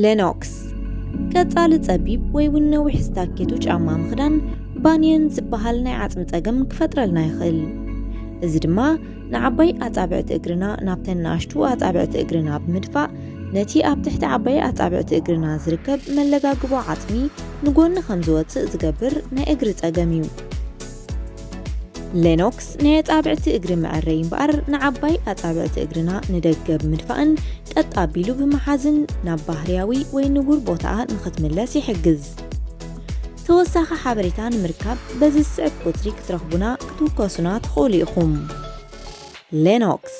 ሌኖክስ፣ ቀጻሊ ጸቢብ ወይ እውን ነዊሕ ስታኬቶ ጫማ ምኽዳን ባንየን ዝበሃል ናይ ዓጽሚ ጸገም ክፈጥረልና ይኽእል። እዚ ድማ ንዓባይ ኣጻብዕቲ እግርና ናብተን ንኣሽቱ ኣጻብዕቲ እግርና ብምድፋእ፣ ነቲ ኣብ ትሕቲ ዓባይ ኣጻብዕቲ እግርና ዝርከብ መለጋግቦ ዓጽሚ ንጎኒ ከም ዝወጽእ ዝገብር ናይ እግሪ ጸገም እዩ። ሌኖክስ ናይ ኣጻብዕቲ እግሪ መዐረዪ እምበኣር፣ ንዓባይ ኣጻብዕቲ እግርና ንደገ ብምድፋእን ቀጥ ኣቢሉ ብምሓዝን ናብ ባህርያዊ ወይ ንቡር ቦታኣ ንኽትምለስ ይሕግዝ። ተወሳኺ ሓበሬታ ንምርካብ በዚ ዝስዕብ ቁጽሪ ክትረኽቡና ክትውከሱና ትኽእሉ ኢኹም። ሌኖክስ።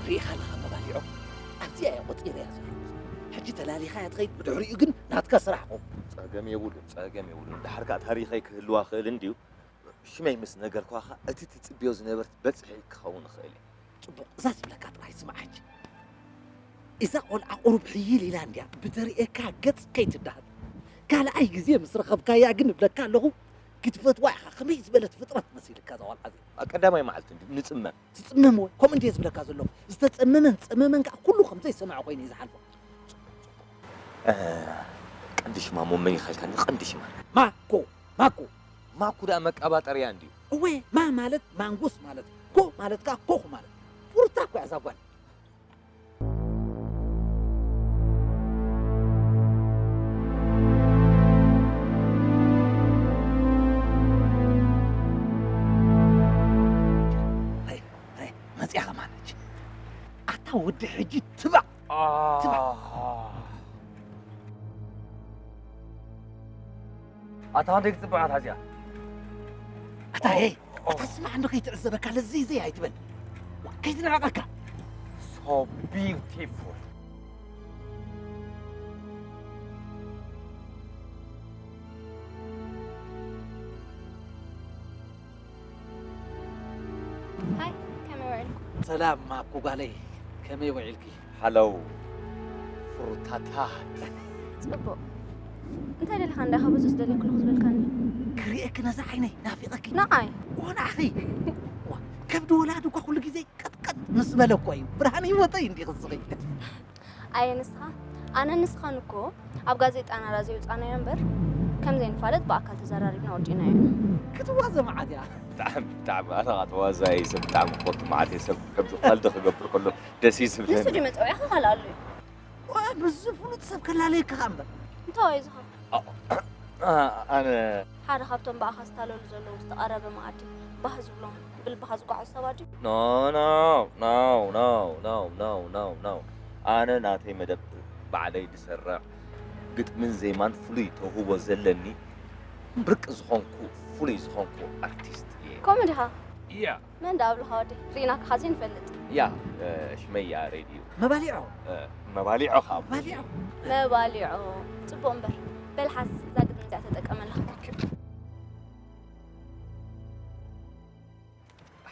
ርኢኻ ኣለኻ መባሊዖ፣ ኣብዚኣ እየ ቆጺረያ ዘለኹ። ሕጂ ተላሊኻ እያ ትኸይድ፣ ብድሕሪኡ ግን ናትካ ስራሕ ኹም። ጸገም የብሉን፣ ጸገም የብሉን። ድሓር ከኣ ታሪኸይ ክህልዋ ክእል እንድዩ። ሽመይ ምስ ነገርኳኻ፣ እቲ ትጽብዮ ዝነበርት በጽሒ ክኸውን ይኽእል እዩ። ጽቡቕ፣ እዛ ዝብለካ ጥራይ ስማዕ ሕጂ። እዛ ቆልዓ ቁሩብ ሕይል ኢላ እንድያ፣ ብተርእየካ ገጽ ከይትዳህል። ካልኣይ ግዜ ምስ ረኸብካያ ግን እብለካ ኣለኹ፣ ክትፈትዋ ኢኻ። ከመይ ዝበለት ፍጥረት መሲልካ እዛ ቆልዓ እዚኣ። ኣብ ቀዳማይ መዓልቲ እንድዩ ንጽመም። ትጽመም ወይ? ከምኡ እንድየ ዝብለካ ዘለኹ። ዝተጸመመን ዝጸመመን ከኣ ኩሉ ከም ዘይሰምዐ ኮይነ እየ ዝሓልፎ። እ፣ ቀንዲ ሽማ እሞ መን ኢኻ ኢልካኒ? ቀንዲ ሽማ። ማኮ፣ ማኮ። ማኩ ደኣ መቃባጠርያ እንድዩ። እወ፣ ማ ማለት ማንጎስ ማለት፣ ኮ ማለት ከኣ ኮኽ ማለት። ፍሩታ እኮ እያ እዛ ጓል። ሃይ፣ ሃይ፣ መጽያ ከማን ሕጂ። ኣታ ወዲ ሕጂ ትባዕ። ትባዕ። ኣታ ወደይ ክጽብቕ ኣታ እዚኣ። ኣታ፣ ሄይ፣ ኣታ ስማዕ እንዶ ከይትዕዘበካ ለዘይ ዘይ ኣይትበል። ከይትንዕቐካ። So beautiful። ሃይ፣ ከመይ ውዒልኩም? ሰላም ማኩ ጓለይ፣ ከመይ ውዒልኪ? ሃለው ፍሩታታት። ጽቡቕ። እንታይ ደሊኻ እንዳ ካብ ብዙ ዝደልየኩ ኣለኹ ዝበልካኒ? ክርእየኪ ነዛ ዓይነይ ናፊቐኪ። ንዓይ? ኦ፣ ንዓኺ። ዋ፣ ከብዲ ወላዲ እኳ ኩሉ ግዜ ቀጥቀጥ ምስ በለ እኮ እዩ። ብርሃን ህይወተይ እንዲኺ እስኺ። ኣየ ንስኻ፣ ኣነ ንስኻን እኮ ኣብ ጋዜጣ ናራ ዘይውጻናዮ እምበር፣ ከም ዘይንፋለጥ ብኣካል ተዘራሪብና ወዲእናዮ ኢና። ክትዋዘ መዓት እያ። ብጣዕሚ፣ ብጣዕሚ፣ ኣነ ኸዓ ተዋዛይ ሰብ ብጣዕሚ ክፈቱ መዓት እየ። ሰብ ከምዚ ቀልዲ ክገብር ከሎ ደስ እዩ ዝብለኒ። ንሱ ድዩ መጸውዒኻ ካልእ ኣሎ እዩ? ዋ፣ ምስዚ ፍሉጥ ሰብ ከላለየካ ኸዓ እምበር። እንታይ እዩ ዝኾን? ኣ-፣ ኣ-፣ ኣነ ሓደ ካብቶም ብኣኻ ዝታለሉ ዘለዉ ዝተቐረበ መኣዲ ባህ ዝብሎም ብልብኻ ዝጓዓዙ ሰባት ድዩ? ኖ፣ ኖ፣ ኖ፣ ኖ፣ ኖ፣ ኖ፣ ኖ፣ ኖ። ኣነ ናተይ መደብ ባዕለይ ዝሰርዕ፣ ግጥምን ዜማን ፍሉይ ተውህቦ ዘለኒ፣ ብርቂ ዝኾንኩ፣ ፍሉይ ዝኾንኩ ኣርቲስት እየ። ከምኡ ዲኻ? እያ። መን ደኣ ኣብልኻ ወደይ? ርኢናካ ኸዓ ዘይንፈልጥ። ያ፣ እ፣ ሽመይ ያሬድ እዩ። መባሊዖ እ፣ መባሊዖ ካብ መባሊዖ መባሊዖ። ጽቡቕ እምበር፣ በል ሓስ እዛ ግጥም እዚኣ ተጠቀመላ።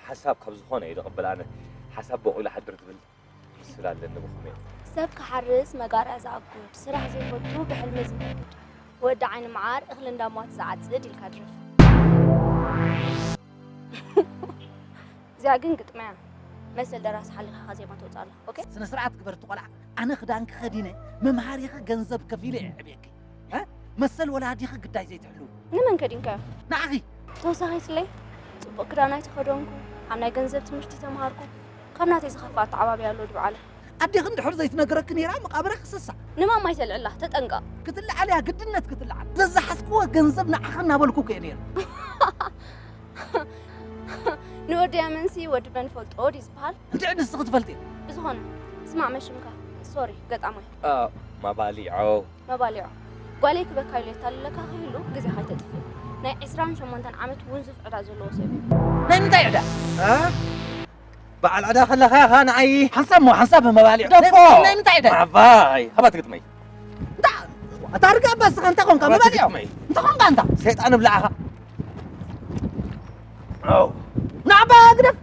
ሓሳብ ካብ ዝኾነ እዩ ዝቕበል። ኣነ ሓሳብ በቑሉ ሓድር ዝብል ምስል ኣለኒ ብኸመይ ሰብ ክሓርስ መጋርያ ዝኣጉድ፣ ስራሕ ዘይፈቱ ብሕልሚ ዝነግድ፣ ወዲ ዓይኒ መዓር እኽሊ እንዳሟት ዝዓጽድ ኢልካ ድረፍ። እዚኣ ግን ግጥመያ መሰል ደራሲ ሓሊኻ ዜማ ተውፅኣላ። ኦኬ? ስነ ስርዓት ግበር እቲ ቆልዓ። ኣነ ክዳንኪ ከዲነ መምሃሪኺ ገንዘብ ከፊለ እየ ዕብየኪ። እ? መሰል ወላዲኺ ግዳይ ዘይትሕልው ንመን ከዲንካዮ? ንዓኺ ተወሳኺትለይ ጽቡቕ ክዳን ኣይተኸደንኩ፣ ኣብ ናይ ገንዘብ ትምህርቲ ተምሃርኩ፣ ካብ ናተይ ዝኸፍኣ ኣተዓባብያ ኣሎ ድብዓለ። ኣዴኺ እንድሕር ዘይትነግረኪ ነይራ መቃብረ ክስሳ። ንማማ ኣይተልዕላ፣ ተጠንቀቕ። ክትለዓል እያ ግድነት ክትለዓል። ዘዝሓዝክዎ ገንዘብ ንዓኺ እናበልኩ እኮ እየ ነይረ። ንወዲ ያመንሲ ወዲ በን ፈልጦ ድዩ ዝበሃል? እንድዒ ንስኺ ትፈልጢ። ብዝኾነ ስማዕ መሽምካ ሶሪ ገጣማይ እ፣ ማባሊዖ መባሊዖ ጓለይ ክበካ ኢሉ የታልለካ ክህሉ ግዜ ካይተጥፍእ ናይ ዕስራን ሸሞንተን ዓመት ውንዙፍ ዕዳ ዘለዎ ሰብ እዩ። ናይ ምንታይ ዕዳ? እ? በዓል ዕዳ ከለኻ ኢኻ ንዓይ ሓንሳብ ሞ ሓንሳብ መባሊዕ ደፎ! ናይ ምንታይ ዕዳ? ማባይ ሃባ ትግጥመይ እታ ርጋ ኣባ ስኻ እንታይ ኮንካ ሃባ መባሊዕ ትግጥመይ እንታይ ኮንካ እንታ ሰይጣን ብላዕኻ ናባ ግደፍ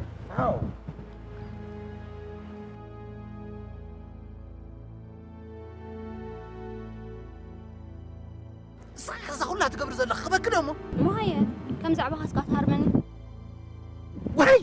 እስኻ እዛ ኩላ ትገብር ዘለኻ ክበኪ ዶ እሞ እሞ ሃየ ከም ዛዕባኻ እስካ ትሃርመኒ። ዋይ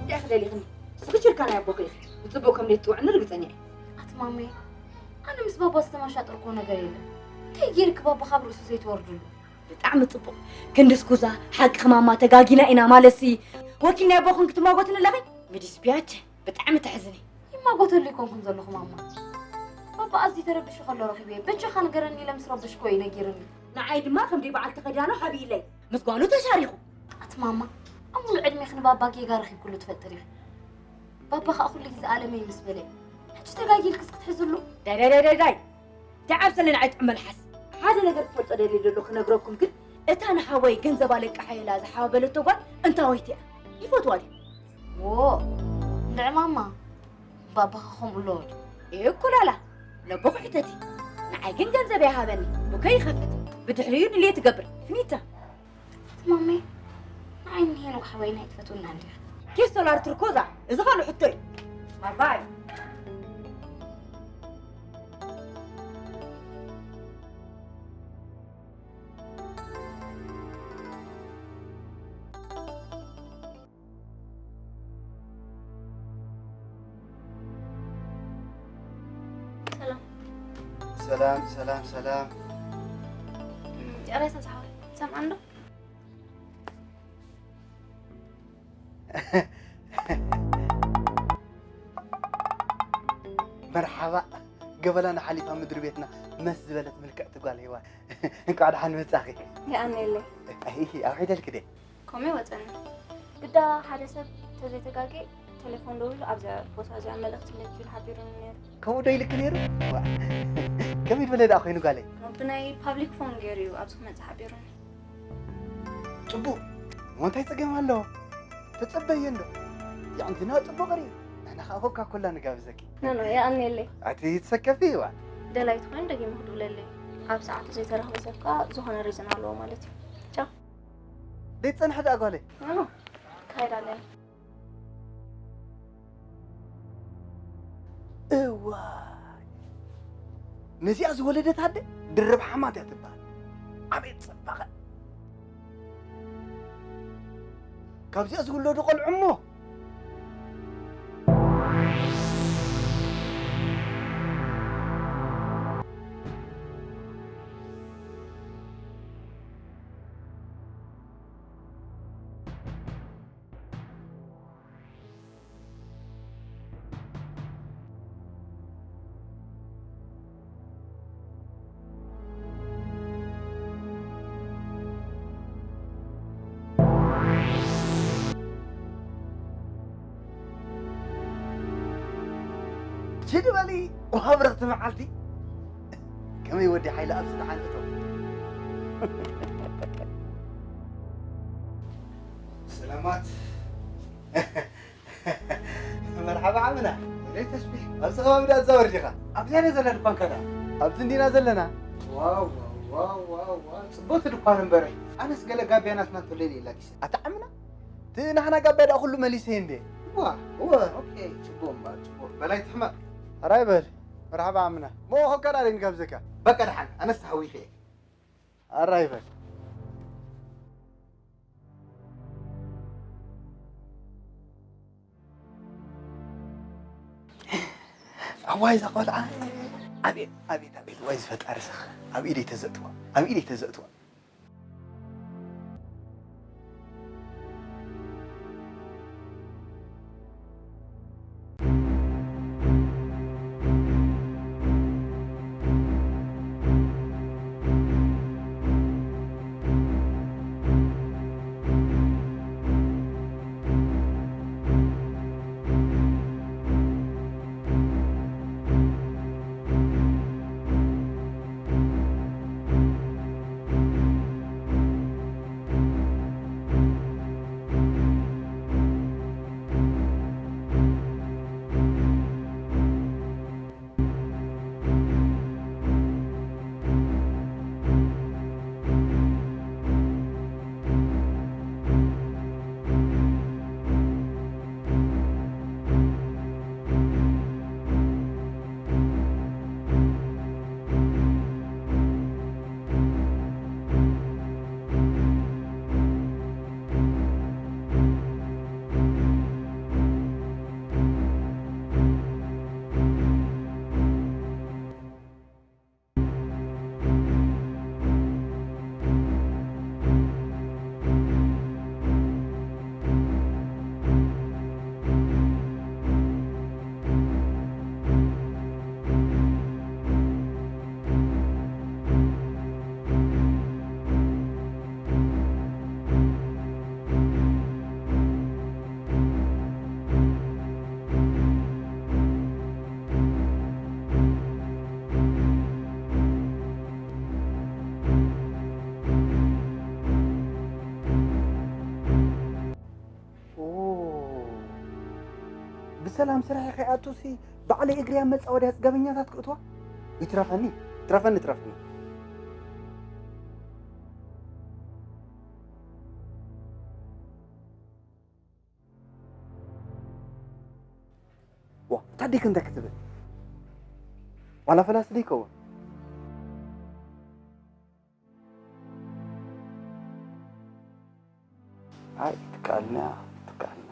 እንታይ ክደሊኽኒ? ስኽችልካ ናይ ኣቦኺ ኢኺ። ብጽቡቕ ከም ዘይትጥውዕኒ ርግጸኛ እየ። ኣቲ ማመይ፣ ኣነ ምስ ባባ ዝተመሻጠርኩዎ ነገር የለን። እንታይ ገይርኪ ባባ ካብ ርእሱ ዘይትወርድሉ? ብጣዕሚ ጽቡቕ። ክንዲ ስኩዛ፣ ሓቅኺ ማማ፣ ተጋጊና ኢና ማለትሲ። ወኪል ናይ ኣቦኽን ክትማጎትኒ ኣለኺ? ምድስ ቢያቸ፣ ብጣዕሚ ተሕዝኒ። ይማጎተሉ ኣይኮንኩን ዘለኹ ማማ። ባባ ኣዝዩ ተረቢሹ ከሎ ረኺበዮ። በጃኻ ንገረኒ ኢለ ምስ ረበሽኩዎ እዩ ነጊሩኒ። ንዓይ ድማ ከም ደይ በዓልቲ ከዳኖ ሓቢእለይ። ምስ ጓሉ ተሻሪኹ። ኣቲ ማማ፣ ኣብ ሙሉእ ዕድሜኺ ንባባ ጌጋ ረኺብክሉ ትፈልጢ ዲኺ? ባባ ኸኣ ኩሉ ግዜ ኣለመይ ምስ በለ እዩ። ሕጂ ተጋጊልክስ ክትሕዝሉ? ዳይ ዳይ ዳይ ዳይ ዳይ። ተዓብሰለና ኣይጥዕም መልሓስ። ሓደ ነገር ክፈልጦ ደልየ ዘሎ ክነግረኩም ግን እታ ንሓወይ ገንዘብ ኣለቃሓየላ ዝሓባበለቶ ጓል እንታወይቲ እያ። ይፈትዋ ድዩ? ዎ፣ እንድዒ ማማ፣ ባባኻ ከምኡ ኣለዎ ድዩ? እኩላላ፣ ነቦኹ ሕተቲ። ንዓይ ግን ገንዘብ ይሃበኒ፣ ቡከይ ይኸፍት። ብድሕሪኡ ድልየት ይገብር። ፍኒታ። ማሜ፣ ንዓይ ንሄኖክ ሓወይና ኣይትፈትውና እንዲኻ። ኬስ ዶላር ትርኮዛ፣ እዚ ካልእ ሕቶ እዩ። ባባይ። ሰላም። ሰላም ሰላም ሰላም። ጨራይ ሰብስሓዊ ትሰምዓኒ ዶ? መርሓባ። ገበላና ሓሊፋ ምድሪ ቤትና መስ ዝበለት ምልክዕቲ ጓል ሄዋን። እንኳዕ ደሓን መጻኺ። የኣነየለይ። ኣይ፣ ኣውሒደልኪ ደ? ኮሜ ወፀኒ። ግዳ ሓደ ሰብ ተዘይተጋጌ ቴሌፎን ደዊሉ ኣብዚኣ ቦታ እዚኣ መልእኽቲ ለኪ ኢሉ ሓቢሩኒ ነይሩ። ከምኡ ዶ ኢልኪ ነይሩ? ዋ፣ ከመይ ዝበለ ደኣ ኮይኑ ጓለይ? ብናይ ፓብሊክ ፎን ገይሩ እዩ ኣብዚ ክመፅእ ሓቢሩኒ። ጽቡቕ። እሞ እንታይ ጸገም ኣለዎ? ተጸበየ እንዶ። የዕንትና ጽቡቕ ርኢ። ንሕና ኸኣ ኮካ ኮላ ንጋብዘኪ። ኖ ኖ፣ የኣንየለይ። ኣቲ ትሰከፊ ይዋ። ደላይት ኮይኑ ደጊሙ ክድውለለይ። ኣብ ሰዓቱ ዘይተረኽበ ሰብ ከኣ ዝኾነ ሪዝን ኣለዎ ማለት እዩ። ቻው። ደይ ጸንሐ ደኣ ጓለይ። ኖ ኖ፣ ካይድ ኣለኒ። እዋይ፣ ነዚኣ ዝወለደት ኣደ ድርብ ሓማት እያ ትበሃል። ኣቤት ጽባቐ! ካብዚኣ ዝውለዱ ቆልዑ እሞ ኪዲ በሊ፣ ወሃብረኽቲ መዓልቲ። ከመይ ወዲ ሓይለ ኣብዚ ተሓንእቶ። ሰላማት። መርሓባ ዓምና። ወደይ ተስቢሕ። ኣብዚ ከባቢ ዳ ትዛወር ዲኻ? ኣብዚኣ ዶ ዘላ ድኳንካ ዳ? ኣብዚ እንዲና ዘለና። ዋው፣ ዋው፣ ዋው፣ ዋው፣ ዋው። ጽቡቕቲ ድኳን እምበረይ። ኣነስ ገለ ጋብያ ናትና ትብለኒ የላ ኪሰ። ኣታ ዓምና? እቲ ናህና ጋብያ ዳ ኩሉ መሊሰ እንዴ? እዋ፣ እወ። ኦኬ፣ ጽቡቕ እምበኣር፣ ጽቡቕ። በላይ ትሕመቕ። ኣራይ በል። መርሓባ ዓምና። ሞ ኸካዳ ሪን ጋብዘካ። በቃ ደሓን፣ ኣነስ ተሃዊኸ እየ። ኣራይ በል። ኣዋይ እዛ ቆልዓ። ኣቤት፣ ኣቤት፣ ኣቤት፣ ዋይ ዝፈጣሪ ሰኽ። ኣብ ኢደይ ተዘእትዋ፣ ኣብ ኢደይ ተዘእትዋ። ኦ፣ ብሰላም ስራሐይ ከይኣቱሲ ባዕለይ እግረይ ኣብ መጻወድያ ጽጋበኛታት ክእትዋ? ይትረፈኒ፣ ይትረፈኒ፣ ይትረፈኒ። ዋ፣ እታ ኣዴኪ እንታይ ክትብል? ዋላ ፈላሲ ዶ ይከውን? ኣይ፣ ትከኣልና፣ ትከኣልና።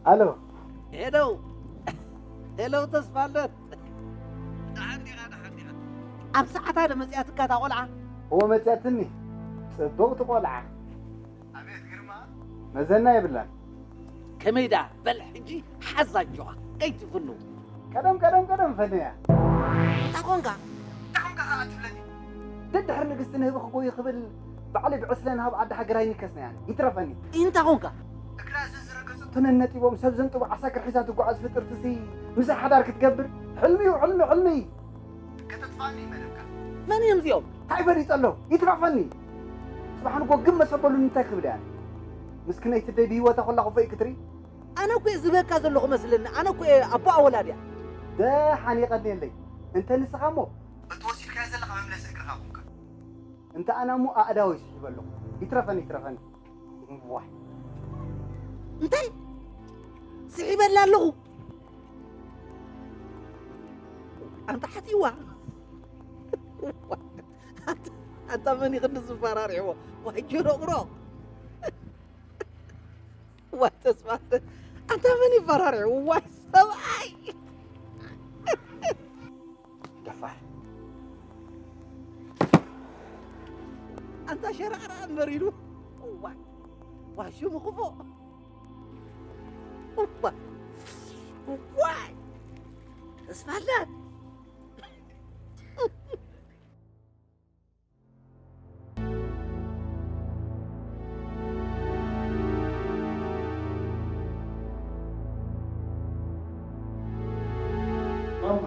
ኣሎ። ሄሎ፣ ሄሎ፣ ተስፋልደት። ደሓን ዲኻ? ደሓን ዲኻ? ኣብ ሰዓታ ዶ መጺኣትካ እታ ቆልዓ? እወ፣ መጺኣትኒ። ጽብቕቲ ቆልዓ። ኣቤት ግርማ። መዘና የብላን። ከመይ ደኣ? በል ሕጂ ሓዛ ኣጆኻ፣ ከይትፍኑ። ቀደም፣ ቀደም፣ ቀደም ፈነያ። እንታይ ኮንካ? እንታይ ኮንካ ከኣ ትብለኒ? ደድሕሪ ንግስቲ ንህቢ ክጎዩ ክብል ባዕለይ ብዕስለ ናብ ዓዲ ሃገር ኣይንከስናያን። ይትረፈኒ። እንታይ ኮንካ? እግራ ዘዝረገጹ ተነነጢቦም ሰብ ዘንጥቡ ዓሳክር ሒዛ ትጓዓዝ ፍጥርትሲ ምሳይ ሓዳር ክትገብር? ሕልሚ'ዩ፣ ሕልሚ፣ ሕልሚ። ከተጥፋኒ መደብካ። መን እዮም እዚኦም? እንታይ ፈሊጠ ኣለኹ? ይትረፈኒ። ጽባሕ ንጎ ግመ ሰበሉኒ እንታይ ክብል እየ ኣነ? ምስክነይቲ ደይ ብህይወታ ኮላ ክፎይ ክትርኢ? ኣነ እኮ እየ ዝበካ ዘለኹ መስለኒ። ኣነ እኮ እየ ኣቦኣ ወላዲኣ። ደሓን የቐንየለይ። እንተ ንስኻ እሞ በቲ ወሲድካዮ ዘለኻ መምለሲ እግርኻ ኮንካ። እንተ ኣነ እሞ ኣእዳወይ ስሒበ ኣለኹ። ይትረፈኒ፣ ይትረፈኒ። ዋይ። እንታይ? ስሒበላ ኣለኹ። ኣንታ ሓቲዋ። ኣንታ፣ ኣንታ መን ይኽንዲ ዝፈራርዕዎ? ዋይ ጆሮቕሮቕ። ዋይ ተስፋ። ኣንታ መን ይፈራርዕዎ? ዋይ ሰብኣይ። ደፋር። ኣንታ ሸራራ እምበር ኢሉ። ዋይ። ዋይ ሽሙ ክፉእ። ዋይ። ዋይ። ተስፋ ኣላት። ማማ፣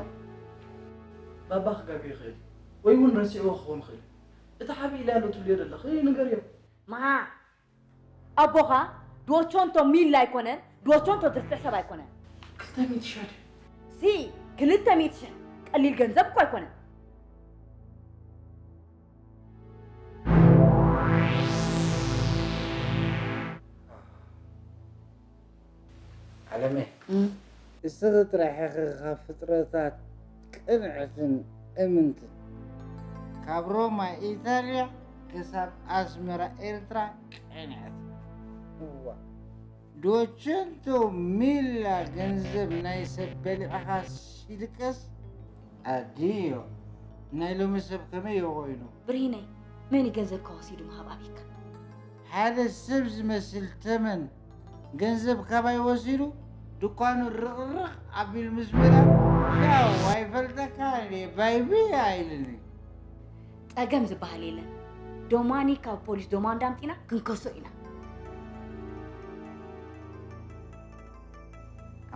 ባባ ክጋገ ይኽእል እዩ። ወይ እውን ረሲዕዎ ክኸውን ይኽእል እዩ። እቲ ሓብእ ኢለ ኣሎ ትብልዮ ዘለኺ ንገርዮ። መዓ ኣቦኻ ዶቸንቶ ሚል ኣይኮነን፣ ዶቸንቶ ድርፍዕ ሰብ ኣይኮነን። ክልተ ሚእቲ ሽሕ ድዩ? ሲ፣ ክልተ ሚእቲ ሽሕ ቀሊል ገንዘብ እኮ ኣይኮነን። ዓለመይ፣ እም። እስኺ ጥራሕ ኢኺ ካብ ፍጥረታት ቅንዕትን እምንትን። ካብ ሮማ ኢጣልያ ክሳብ ኣስመራ ኤርትራ ቅንዕቲ። እዋ፣ ዶቸንቶ ሚላ ገንዘብ ናይ ሰብ በሊዕኻ ሲልቀስ ኣድዮ። ናይ ሎሚ ሰብ ከመይ እዩ ኮይኑ? ብርሂነይ፣ መን እዩ ገንዘብካ ወሲዱ ምሃብ ኣቢካ? ሓደ ሰብ ዝመስል ተመን ገንዘብ ካባይ ወሲዱ ድኳኑ ርቕርቕ ኣቢሉ ምስ መዳ፣ ያው ኣይፈልጠካን እየ ባይቢ ኢሉኒ። ጸገም ዝበሃል የለን። ዶማኒ ካብ ፖሊስ ዶማንዳ ኣምጺና ክንከሶ ኢና።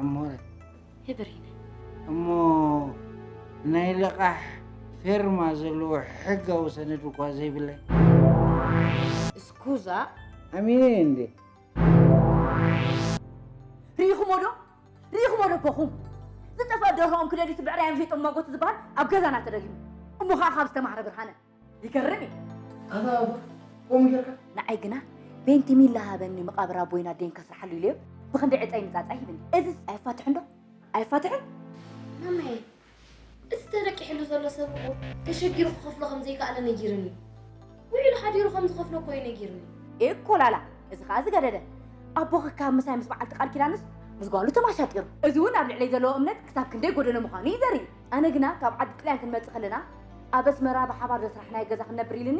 ኣሞረ። ህብር ኢነ። እሞ ናይ ልቓሕ ፌርማ ዘለዎ ሕጋዊ ሰነድ እኳ ዘይብለይ። እስኩዛ? ኣሚነ እንዴ? ርኢኹሞ ዶ? ርኢኹሞ ዶ ኣቦኹም? ዝጠፍአ ደርሆኦም ክደልዩ ብዕራዮም ሸይጦም መጎት ዝበሃል ኣብ ገዛና ተደጊሙ። እሞ ኸዓ ካብ ዝተማህረ ብርሃነ። ይገርም እዩ። ኣታ ከምኡ ጌርካ? ንዓይ ግና ቤንቲ ሚላ ሃበኒ መቓብር ኣቦይን ኣደይን ከስርሓሉ ኢለዮ ብኽንዲ ዕፀይ ንፃፃይ ሂብኒ። እዝስ ኣየፋትሕን ዶ? ኣይፋትሕን? ማማየ፣ እቲ ተደቂሕሉ ዘሎ ሰብ እኮ ተሸጊሩ ክኸፍሎ ከም ዘይከኣለ ነጊሩኒ እዩ። ውዒሉ ሓዲሩ ከም ዝኸፍሎ እኮ እዩ ነጊሩኒ። ኤኮ ላላ፣ እዚ ኸዓ ዝገደደ። ኣቦኺ ካብ ምሳይ ምስ በዓልቲ ቃል ኪዳንስ ምስ ጓሉ ተማሻጢሩ። እዚ እውን ኣብ ልዕለይ ዘለዎ እምነት ክሳብ ክንደይ ጎደሎ ምዃኑ እዩ ዘርኢ። ኣነ ግና ካብ ዓዲ ጥልያን ክንመጽእ ከለና ኣብ ኣስመራ ብሓባር ዘስራሕናዮ ገዛ ክንነብር ኢሉኒ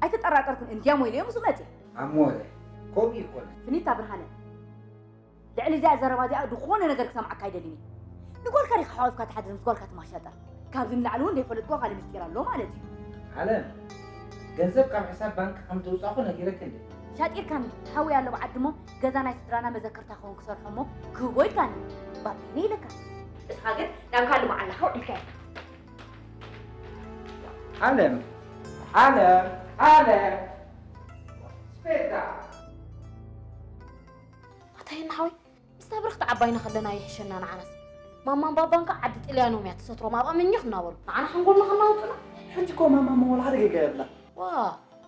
ኣይተጠራጠርኩን። እንድያም ወይለዮ ምስኡ መጽየ። ኣሞረ፣ ከምኡ ይኮነ። ፍኒታ ብርሃነ፣ ልዕሊ እዚኣ ዘረባ እዚኣ ዝኾነ ነገር ክሰምዓካ ኣይደልን እየ። ንጓልካ ዲኻ ሓቒፍካ ትሓድር ምስ ጓልካ ትማሻጠር? ካብዚ ንላዕሊ እውን ዘይፈለጥክዎ ካልእ ምስጢር ኣሎ ማለት እዩ። ዓለም፣ ገንዘብ ካብ ሕሳብ ባንክ ከም ተውጻእኩ ነጊረኪ እንዴ? ሻጢርካኒ፣ ሓወይ ኣሎ በዓዲ እሞ ገዛ ናይ ስድራና መዘከርታ ክኸውን ክሰርሖ እሞ ክህቦ ኢልካኒ። ባቢኒ ኢለካ። እስኻ ግን ናብ ካልእ መዓላኻ ውዒልካዮ። ዓለም፣ ዓለም፣ ዓለም። ስፔታ። ኣታ ሄና ሓወይ፣ ምስታ ብርኽቲ ዓባይና ከለና ይሕሸና ንዓናስ። ማማን ባባን ከኣ ዓዲ ጥልያኖም እያ ትሰትሮም ኣብኣ መኝኽ እናበሉ። ንዓና ሓንጎልና ከናውጡና። ሕጂ እኮ ማማ እሞ ወላ ሓደ ጌጋ የብላን። ዋ፣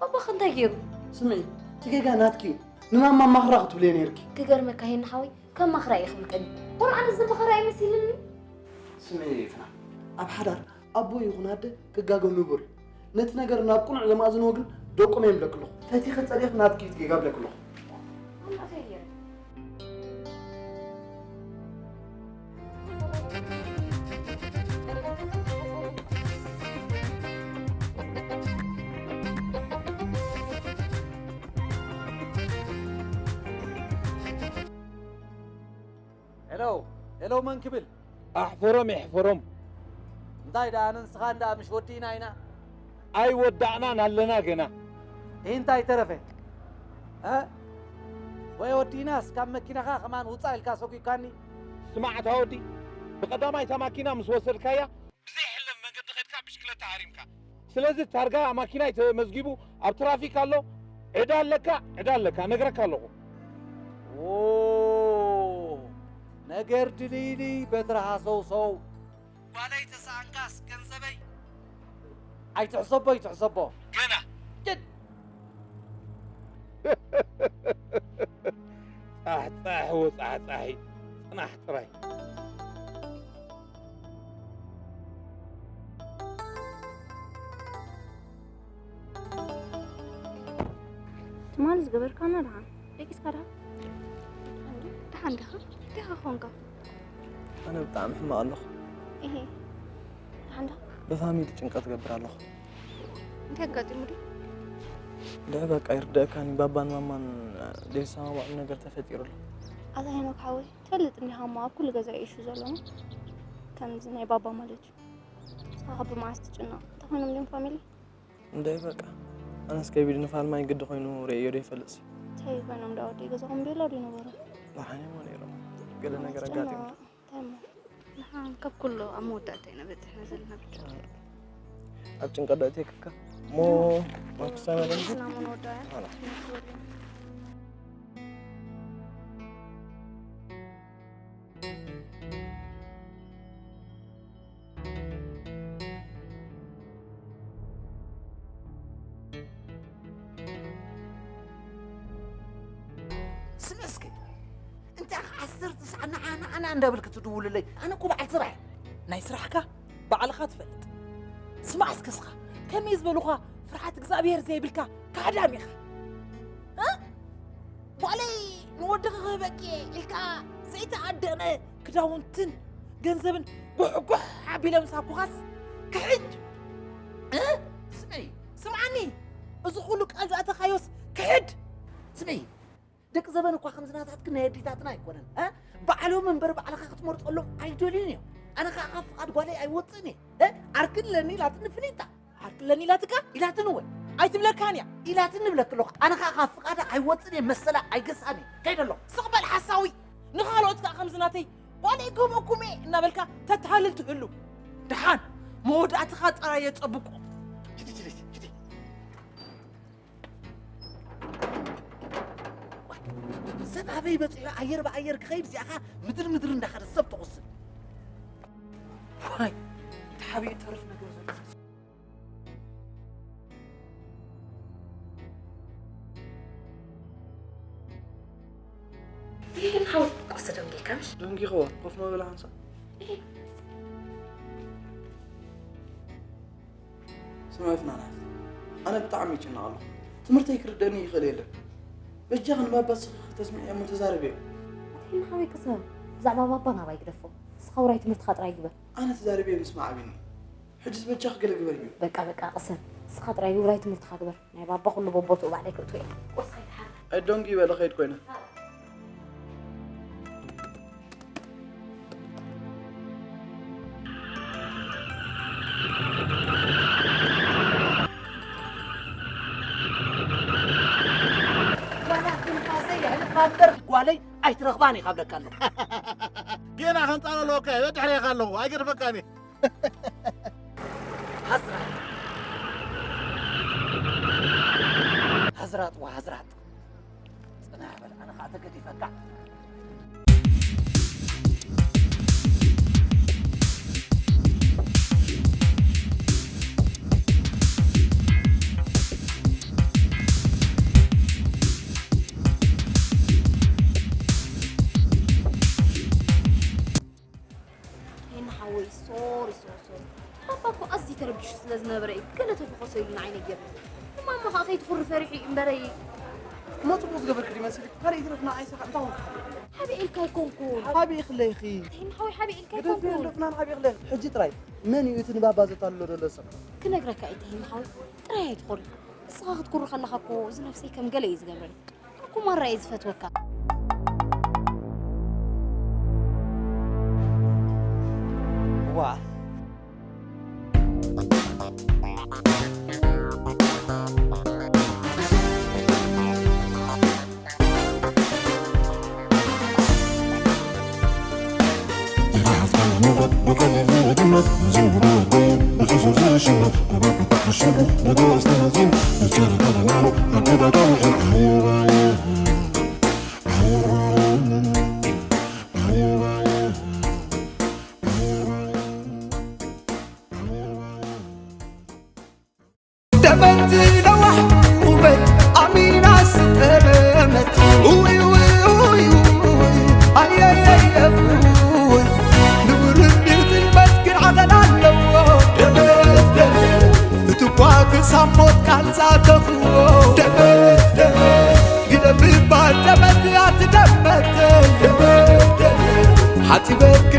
ባባኸ እንታይ ገይሩ? ስምዒ፣ እቲ ጌጋ ናትኪ እዩ። ንማማ ማኽራ ክትብልዮ ነይርኪ። ክገርመካ ሄና ሓወይ፣ ከም ማኽራ እየ ክብል ቀንዩ። ወላ ኣነ ዝመኸራ እየ መሲልኒ። ስምዒ ፍና፣ ኣብ ሓዳር ኣቦ ይኹን ኣደ ክጋገ ንቡር እዩ። ነቲ ነገር ናብ ቅኑዕ ዘማእዝንዎ ግን ደቆም እዮም ብለኪ ኣለኹ። ፈቲኺ ጸሊእኺ ናትኪ እዩ እቲ ጌጋ ብለኪ ኣለኹ። ሄሎ፣ ሄሎ፣ መን ክብል? ኣሕፈሮም የሕፈሮም። እንታይ ደኣ፣ ኣነን ንስኻን ደኣ ምሽ ወዲእና ኢና? ኣይወዳእናን ኣለና ገና። እንታይ ተረፈ? እ? ወይ ወዲእናስ ካብ መኪናኻ ከማን ውጻእ ኢልካ ሰጒግካኒ? ስማዕ እታ ወዲ፣ ብቐዳማይ እታ ማኪና ምስ ወሰድካያ፣ ብዘይሕለፍ መንገዲ ኸድካ ብሽክለታ ሃሪምካ። ስለዚ ታርጋ ማኪናይ ተመዝጊቡ ኣብ ትራፊክ ኣሎ። ዕዳ ኣለካ፣ ዕዳ ኣለካ፣ ነግረካ ኣለኹ። ዎ፣ ነገር ድልይልይ በትሪ ሃሰውሰው። ጓለይ ተሰኣንካስ ገንዘበይ ኣይትሕሰቦ፣ ኣይትሕሰቦ። ገና። ጭድ። ጻሕጻሕ ወጻሕጻሒ፣ ጽናሕ ጥራይ። ትማሊ ዝገበርካና ደሓን ደቂስካ ደሓን? ደሓን ዲኻ? ደሓን ኾንካ? ኣነ ብጣዕሚ ሕማቕ ኣለኹ። እሄ፣ ደሓን ዲኻ? ብፋሚሊ ጭንቀት ገብር ኣለኹ። እንታይ ኣጋጢሙ ድዩ? እንድዒ በቃ ይርደኣካኒ፣ ባባን ማማን ዘይሰማማዕሉ ነገር ተፈጢሩ ኣሎ። ኣታ ሄኖክ ሓወይ፣ ትፈልጥ እንዲኻ እሞ ኣብ ኩሉ ገዛ ኢሹ ዘሎ ከምዚ ናይ ባባ ማለት እዩ። ንስኻ ከ ብመዓስ ትጭነቕ? እንታይ ኮይኖም ድዮም ፋሚሊ? እንድዒ በቃ ኣነስ ከቢድ ንፋል ማይ ግዲ ኮይኑ ርእየዮ ዶ ይፈልጥሲ። እንታይ ኮይኖም ዳ ወደይ ገዛኹም ቤላ ዶ ይነበሩ? ደሓን እዮም ነይሮም። ገለ ነገር ኣጋጢሙ። እንታይ እሞ? ንሓን ካብ ኩሉ ኣብ መወዳእታ ኢና በፂሕና ዘለና ብቻ። ኣብ ጭንቀት ዶ እትየክካ እሞ ናብ ክሳና ደምሲ ናሞ ንወዳያ ሆና። ስምዒ እስኪ እንታይ ኸ ዓሰርተ ሰዓት ንዓና ኣና እንዳበልክ ትድውልለይ? ኣነ እኮ በዓል ስራሕ እየ። ናይ ስራሕካ ባዕልኻ ትፈልጥ። ስማዕ እስኪ እስኻ ከመይ ዝበሉኻ ፍርሓት እግዚኣብሔር ዘይብልካ ካሕዳም ኢኻ። እ? ጓለይ ንወድኺ ክህበኪ እየ ኢልካ ዘይተኣደነ ክዳውንትን ገንዘብን ጉሕጉሕ ኣቢለ ምስ ሃብኩኻስ ክሕድ። እ? ስምዒ፣ ስምዓኒ፣ እዚ ኩሉ ቃል ዝኣተኻዮስ ክሕድ። ስምዒ፣ ደቂ ዘበን እኳ ከምዚ ናታትክን ናይ ኣዴታትና ኣይኮነን። እ? ባዕሎም እምበር ባዕልኻ ክትመርጠሎም ኣይደልዩን እዮም። ኣነ ከዓ ካብ ፍቓድ ጓለይ ኣይወፅእን እየ። እ? ዓርኪ ኣለኒ ኢላትኒ ፍሊጣ። ዓርኪ ኣለኒ ኢላትካ? ኢላትኒ ወይ? ኣይትብለካን እያ። ኢላትኒ እብለኪ ኣለኹ። ኣነ ከዓ ካብ ፍቓዳ ኣይወፅእን እየ፣ መሰላ ኣይገስኣን እየ። ከይደ ኣለኹ። ስቕ በል ሓሳዊ። ንኻልኦት ከዓ ከምዚ ናተይ ጓለይ ክህበኩም እየ እናበልካ ተትሃልል ትህሉ። ደሓን መወዳእትኻ ጥራይ የፀብቆ። ሂዲ፣ ሂዲ፣ ሂዲ። ሰብ ኣበይ በፂሑ ኣየር ብኣየር ክኸይድ እዚኣኻ ምድሪ ምድሪ እንዳኸደ ሰብ ትቑስል። ዋይ ተሓቢኡ ተርፍ ነገር ዘሎ። ይህን ሓው ቁርሲ ደንጊካ ምሽ ደንጊኽዋ ኮፍ መበላ ሓንሳእ ስምዒ ፍናን ሓፍቲ ኣነ ብጣዕሚ ይጭነቕ ኣለኹ ትምህርተይ ክርደኒ ይኽእል የለን በጃኺ ንባባ ስኺ ተስምዕዮ እሞ ተዛረብዮ ይህን ሓወይ ቅሰ ብዛዕባ ባባ ናባይ ግደፎ ንስኻ ውራይ ትምህርትኻ ጥራይ ግበር ኣነ ተዛረብዮ ምስማዕ ኣቢኒ ሕጅስ በጃኺ ገለ ግበርዮ በቃ በቃ ቅሰ ንስኻ ጥራይ ውራይ ትምህርትኻ ግበር ናይ ባባ ኩሉ በቦትኡ ባዕለይ ክእትዎ እየ ቁርሳይ ድሓር ኣይ ደንጊ በለ ኸይድ ኮይነ ዋላ ትንፋሰይ የሕልፋ እምበር ጓለይ ኣይትረኽባን ኢኻ ብለካ ኣለኹ። ጌና ከንጻረለወካ እየ ድሕሬኻ ኣለኹ ኣይገድፈካን እየ ሃዝራጥ ሃዝራጥ ዋ ሃዝራጥ ጽናሕ በል ኣነ ኸዓ ተገዲፈካ ሄና ሓወይ ሶሪ ሶሪ ሶሪ ባባ እኮ ኣዝዩ ተረቢሹ ስለ ዝነበረ እዩ ገለ ተፈኾሶ ኢሉ ንዓይ ነጊርኒ እማሞ ከዓ ከይትኹሪ ፈሪሑ እዩ እምበረይ እሞ ፅቡቅ ዝገበርክ ድዩ መሲልክ ካልእ ይትረፍ ንዓይ ሰኻ እንታይ ወንካ ሓቢኤልካ ኣይኮንኩን ሓቢእኽለይኺ ሄና ሓወይ ሓቢኤልካ ግደፊ ኣይኮንኩን እንዶ ፍናን ሓቢእኽለይኺ ሕጂ ጥራይ መን እዩ እቲ ንባባ ዘታልሎ ዘሎ ሰብ ክነግረካ እዩ ሄና ሓወይ ጥራይ ኣይትኹሪ ንስኻ ክትኩሪ ከለኻ እኮ እዚ ነፍሰይ ከም ገለ እዩ ዝገብረኒ እኩ ማራ እየ ዝፈትወካ ዋ ጠመት ነዋሕ ውበት ኣሚና ስጠመት። ውይ ውይ ውይ ውይ ኣየየየ ውይ ንውርድ ጥልመት ግን ዓቐን ኣለዎ። ደመት ደመት እትኳ ክሳብ ሞት ካልዛ ተኽዎ። ደመት ደመት ግደፍ እባ ጠመት ኣትደመተይ። ደመት ደመት ሓጺበኪ